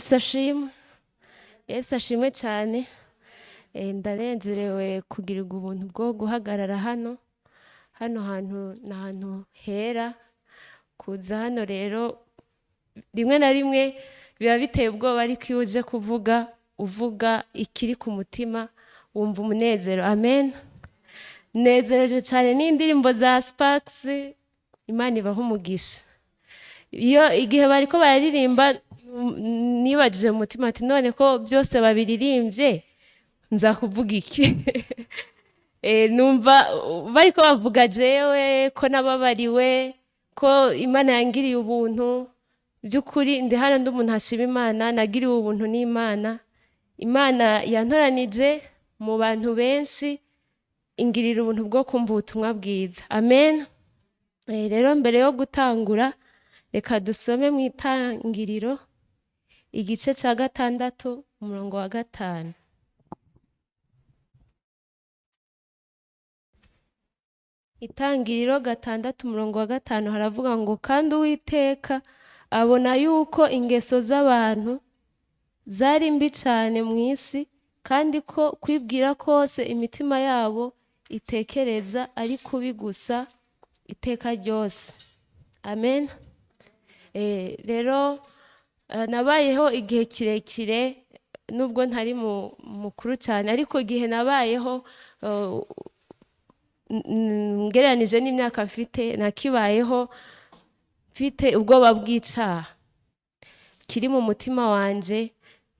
Yesu ashimwe, Yesu ashimwe cyane. Ndanezerewe kugirirwa ubuntu bwo guhagarara hano. Hano hantu ni ahantu hera. Kuza hano rero rimwe na rimwe biba biteye ubwoba, ariko iyo uje kuvuga, uvuga ikiri ku mutima, wumva umunezero. Amen. Nezereje cyane n'indirimbo za Sparks. Imana ibaha umugisha. Iyo igihe bariko bararirimba, nibajije mu mutima ati: "None ko byose babiririmbye, nza kuvuga iki?" Numva bariko bavuga jewe, ko nababariwe, ko Imana yangiriye ubuntu. By'ukuri ndi hano ndi umuntu ashima Imana. Nagiriwe ubuntu n'Imana. Imana yantoranije mu bantu benshi, ingirira ubuntu bwo kumva ubutumwa bwiza. Amen. Rero mbere yo gutangura, reka dusome mu Itangiriro igice cya 6, umurongo wa 5. Itangiriro 6, umurongo wa 5, haravuga ngo: "Kandi Uwiteka abona yuko ingeso z'abantu zari mbi cyane mu isi, kandi ko kwibwira kose imitima yabo itekereza ari kubi gusa iteka ryose." Amen. Rero nabayeho igihe kirekire, nubwo ntari mukuru cyane, ariko igihe nabayeho, ngereranije n'imyaka mfite, nakibayeho mfite ubwoba bw'icaha kiri mu mutima wanje,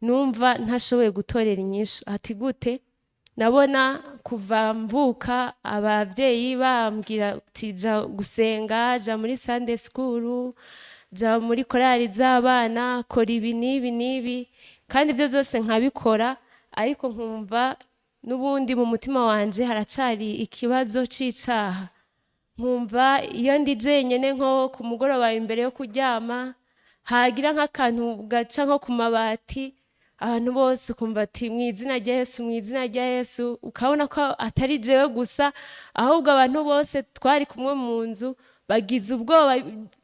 numva ntashoboye gutorera inyishu. Ati gute? Nabona kuva mvuka ababyeyi bambwira ati: "Ja gusenga, ja muri Sunday school, ja muri korali z'abana, kora ibi n'ibi n'ibi." Kandi ibyo byose nkabikora, ariko nkumva n'ubundi mu mutima wanje haracari ikibazo c'icaha. Nkumva iyo ndi jenyene, nko ku mugoroba imbere yo kuryama, hagira nk'akantu gaca nko ku mabati, abantu bose ukumva ati: "Mu izina rya Yesu, mu izina rya Yesu." Ukabona ko atari jewe gusa, ahubwo abantu bose twari kumwe mu nzu bagize ubwoba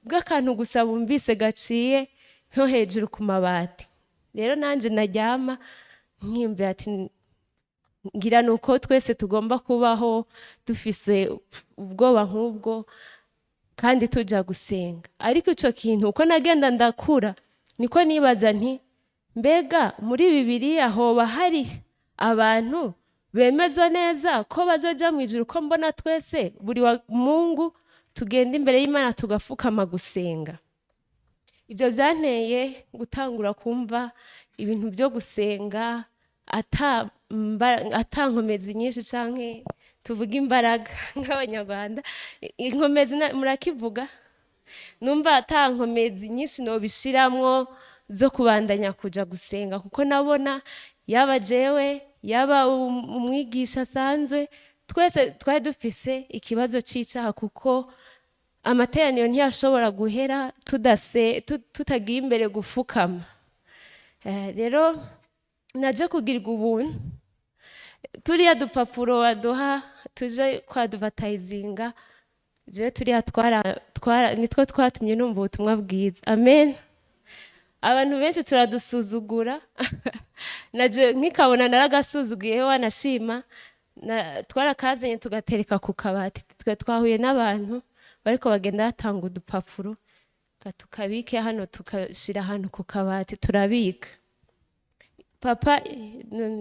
bw'akantu gusa bumvise gaciye nko hejuru ku mabati. Rero nanje naryama nkiyumvira ati: "Ngira ni uko twese tugomba kubaho dufise ubwoba nk'ubwo kandi tuja gusenga." Ariko ico kintu, uko nagenda ndakura, niko nibaza nti: "Mbega muri Bibiliya hoba hari abantu bemezwa neza ko bazoja mu ijuru, ko mbona twese buri wa Mungu tugenda imbere y'Imana tugafukama gusenga?" Ibyo byanteye gutangura kumva ibintu byo gusenga ata nkomezi nyinshi, canke tuvuga imbaraga nk'Abanyarwanda. Inkomezi murakivuga. Numva ata nkomezi nyinshi nobishiramwo zo kubandanya kuja gusenga, kuko nabona yaba jewe, yaba umwigisha asanzwe, twese twari dufise ikibazo c'icaha, kuko amateraniro ntiyashobora guhera tudase tutagiye imbere gufukama. Rero naje kugirirwa ubuntu, turiya dupapuro baduha tuje kwadvertisinga, jewe turiya twara, twara nitwo twatumye numva ubutumwa bwiza. Amen. Abantu benshi turadusuzugura, naje nkikabona naragasuzuguye, wanashima twarakazanye tugatereka ku kabati. Twe twahuye n'abantu bariko bagenda batanga udupapuro, tukabike hano, tukashira ahantu ku kabati, turabika. Papa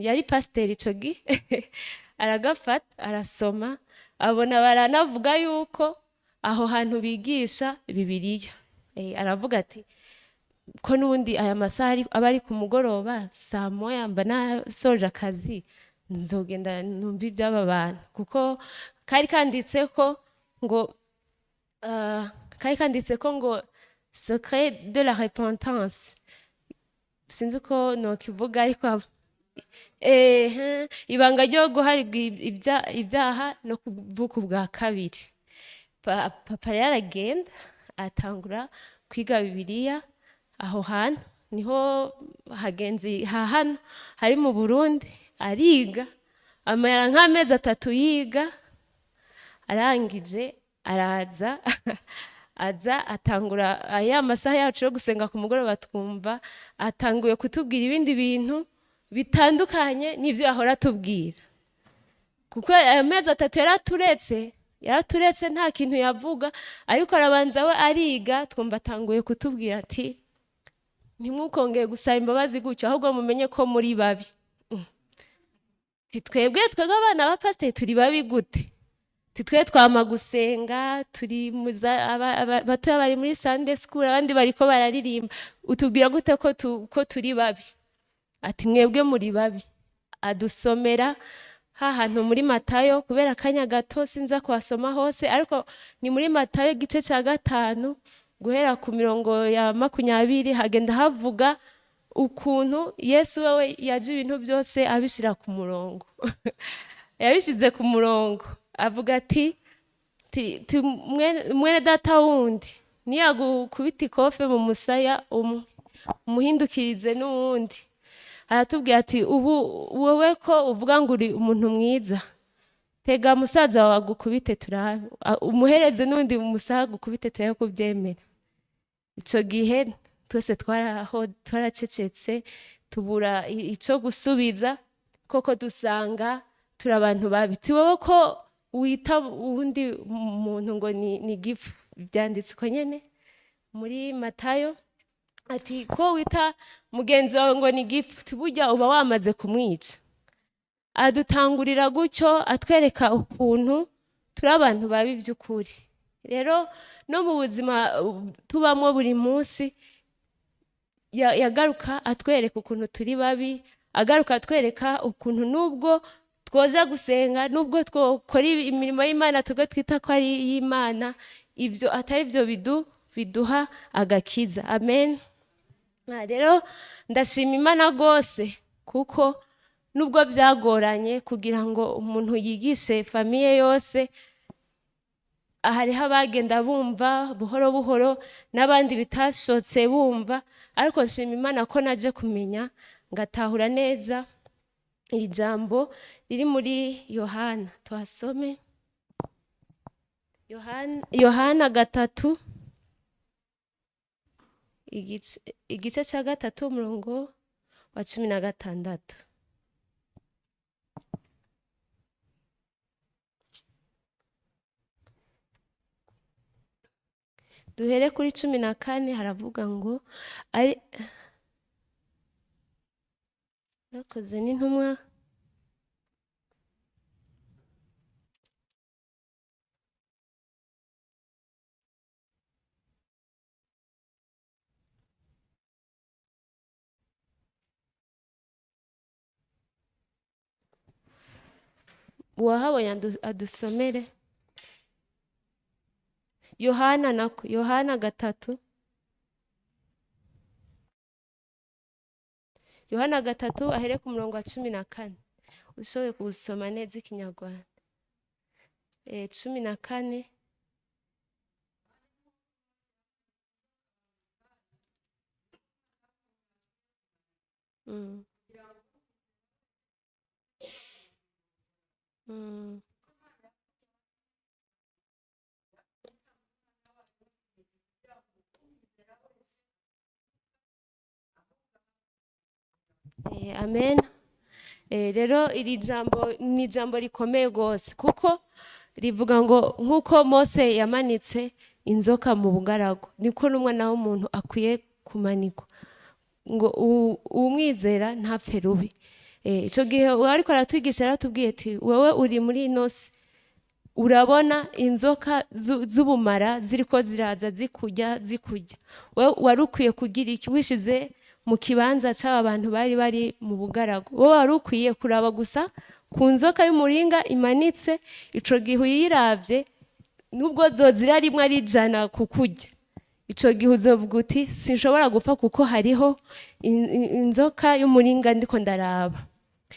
yari pasiteri ico gihe, aragafata arasoma, abona baranavuga yuko aho hantu bigisha Bibiliya. Aravuga ati: "Ko n'ubundi aya masaha aba ari ku mugoroba, saa 1 mba nasoje akazi, nzogenda numva iby'aba bantu." Kuko kari kanditse ko ngo "secret de la repentance", sinzi uko nokivuga, ariko ibanga ryo guharirwa ibyaha no kuvuka ubwa kabiri. Papa rero aragenda atangura kwiga Bibiliya aho hantu, niho hagenzi ha hano hari mu Burundi. Ariga, amara nk'amezi 3 yiga, arangije araza. Aza atangura aya masaha yacu yo gusenga ku mugoroba, twumva atanguye kutubwira ibindi bintu bitandukanye n'ibyo yahora atubwira, kuko ayo mezi 3 yaraturetse nta kintu yavuga, ariko arabanza we ariga. Twumva atanguye kutubwira ati: "Ntimukongeye gusaba imbabazi gutyo, ahubwo mumenye ko muri babi." Twebwe abana ba pasiteri turi babi gute? Twe twama gusenga, turi batoya bari muri Sunday school, abandi bariko bararirimba, utubwira gute ko turi babi? Ati: "Mwebwe muri babi." Adusomera hahantu muri Matayo. Kubera akanya gato sinza kuhasoma hose, ariko ni muri Matayo igice cya 5 guhera ku mirongo ya 20, hagenda havuga ukuntu Yesu wewe yaje ibintu byose abishyira ku murongo. Yabishyize ku murongo, avuga ati: "Mwene data wundi niyagukubita ikofe mu musaya umwe, umuhindukirize n'uwundi." Aratubwira ati: "Ubu wowe ko uvuga ngo uri umuntu mwiza, tega musaza wawe agukubite turabe, umuhereze n'undi musaya agukubite turabe kubyemera." Icyo gihe twese twaracecetse, tubura ico gusubiza. Koko dusanga turi abantu babi. Ti wowe ko wita uwundi muntu ngo ni gifu, byanditse uko nyene muri Matayo, ati ko wita mugenzi wawe ngo ni gifu, burya uba wamaze kumwica. Adutangurira gutyo, atwereka ukuntu turi abantu babi by'ukuri. Rero no mu buzima tubamo buri munsi, yagaruka atwereka ukuntu turi babi, agaruka atwereka ukuntu nubwo twoja gusenga, nubwo twokora imirimo y'Imana twebwe twita ko ari iy'Imana, ibyo atari byo biduha agakiza. Amen. Rero ndashima Imana rwose, kuko nubwo byagoranye kugira ngo umuntu yigishe famille yose, hariho abagenda bumva buhoro buhoro n'abandi bitashotse bumva, ariko nshima Imana ko naje kumenya ngatahura neza iri jambo riri muri Yohana. Tuhasome Yohana 3, igice cya 3, umurongo wa 16. Duhere kuri 14. Haravuga ngo ari bakoze n'intumwa. Uwahabonye adusomere. Yohana, nako Yohana 3, Yohana 3, ahere ku murongo wa 14. Ushoboye kuwusoma neza ikinyarwanda. 14. Amen. Rero iri jambo ni ijambo rikomeye rwose, kuko rivuga ngo nk'uko Mose yamanitse inzoka mu bugaragu, niko n'umwana w'umuntu akwiye kumanikwa, ngo uwumwizera ntapfe rubi. Ico gihe ariko aratwigisha, yaratubwiye ati: "Wewe uri muri ino si, urabona inzoka z'ubumara ziriko ziraza zikurya zikurya, wewe wari ukwiye kugira iki? Wishize mu kibanza c'aba bantu bari bari mu bugaragu, wowe wari ukwiye kuraba gusa ku nzoka y'umuringa imanitse. Ico gihe uyiravye, nubwo zozira rimwe ari 100 kukurya, ico gihe uzovuga uti sinshobora gupfa kuko hariho inzoka y'umuringa ndiko ndaraba."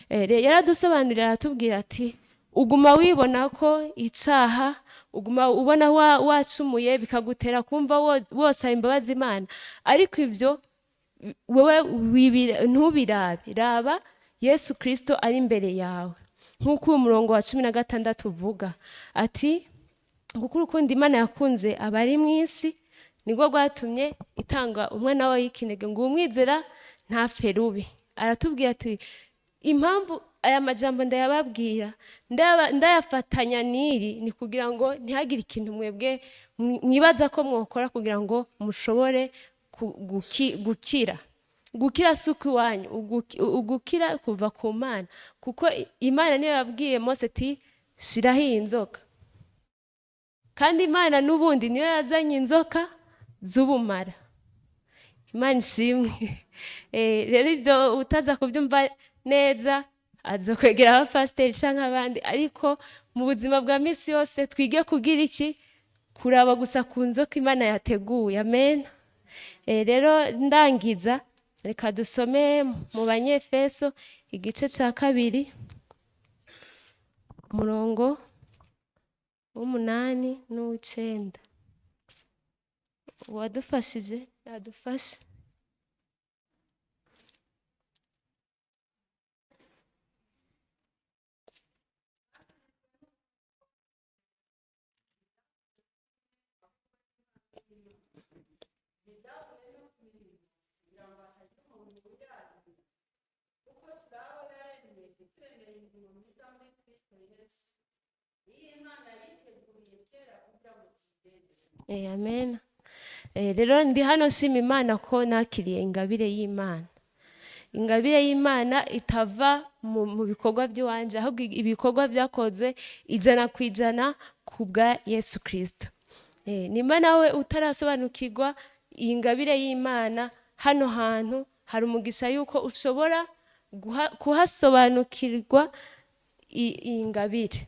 Yaradusobanurira, aratubwira ati: "Uguma wibona ko icaha, uguma ubona wacumuye, bikagutera kumva wosaba imbabazi Imana, ariko ivyo wewe ntubirabe, raba Yesu Kristo ari imbere yawe." Nk'uko uyu murongo wa 16 uvuga ati Kuko urukundo Imana yakunze abari mu isi nirwo rwatumye itanga umwana wayo w'ikinege ngo uwumwizera ntapfe rubi. Aratubwira ati impamvu aya majambo ndayababwira ndayafatanya n'iri ni kugira ngo ntihagire ikintu mwebwe mwibaza ko mwokora kugira ngo mushobore gukira. Gukira si ukw'iwanyu, ugukira kuva ku Mana, kuko Imana niyo yabwiye Mose ati shiraho iyi nzoka, kandi Imana n'ubundi niyo yazanye inzoka z'ubumara. Imana ishimwe. Rero ibyo utaza kubyumva neza aza kwegera abapasiteri cyangwa abandi, ariko mu buzima bwa minsi yose twige kugira iki? Kuraba gusa ku nzoka Imana yateguye. Amen. Rero ndangiza, reka dusome mu Banyefeso igice cya 2 umurongo w'8 n'uw'icenda. Uwadufashije yadufashe. Amen. Rero ndi hano nshima Imana ko nakiriye ingabire y'Imana. Ingabire y'Imana itava mu bikorwa by'iwanje, ahubwo ibikorwa byakoze 100% ku bwa Yesu Kristo. Nimba nawe utarasobanukirwa iyi ngabire y'Imana, hano hantu hari umugisha yuko ushobora kuhasobanukirwa iyi ngabire.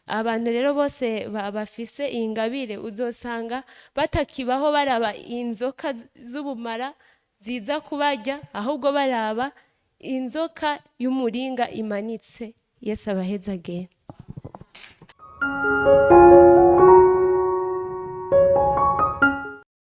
Abantu rero bose bafise iyi ngabire uzosanga batakibaho baraba inzoka z'ubumara ziza kubarya, ahubwo baraba inzoka y'umuringa imanitse. Yesu abahezagere.